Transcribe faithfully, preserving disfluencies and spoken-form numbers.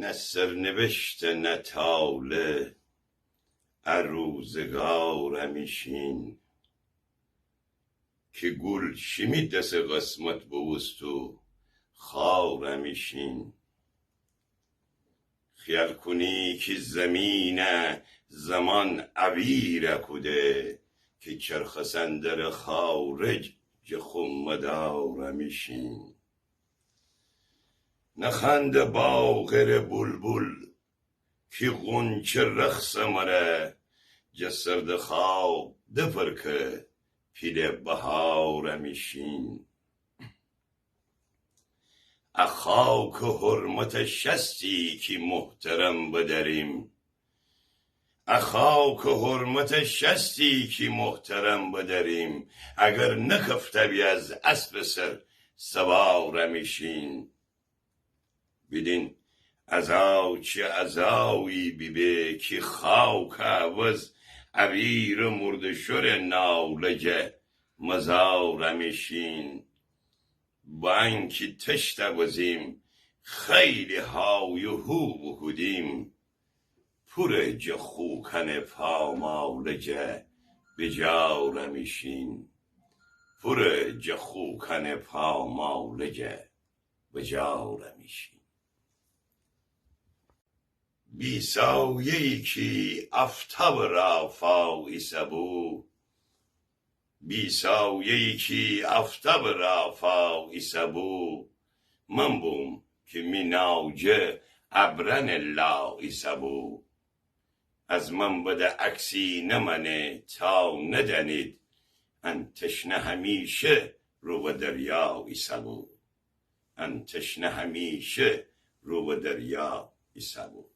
نه سرنوشت نه تاله ا روزگار امیشین، کی گول شیمی دسٚ قسمت بوبوست و خار امیشین. خیال کونی کی زمینه زمان اویرا کوده، کی چرخسندر خارج جه خو مدار امیشین. نخنده باغ ره بولبول کی غونچه رخص مره، جه سردٚ خاو دپرکه پیله بهار امیشین. ا خاوکٚ حرمت شستی کی محترم بدریم. ا خاوکٚ حرمت شستی کی محترم بدریم، اگر نکفته بی از اسبٚ سر سوار امیشین. بیدین عزا چی عزایی بیبه کی خاوکٚ عوض اویرٚ مرده‌شورٚ ناوله جه مزار امیشین. با انکی تشته بزیم خیلی های و هو بوکودیم، پوره جه خوکانٚ پاماله جه بجار امیشین. پوره جه خوکانٚ پاماله جه بجار امیشین. بی‌سایه‌یی کی آفتابٚ رافا ایسه‌بو، بی‌سایه‌یی کی آفتابٚ رافا ایسه‌بو، من بوم کی می ناوجه ابرأنٚ لا ایسه‌بو. از من بده عکسی نمأنه تا ندأنید، ان تشنه همیشه رو به دریا ایسه‌بو. ان تشنه همیشه رو به دریا ایسه‌بو.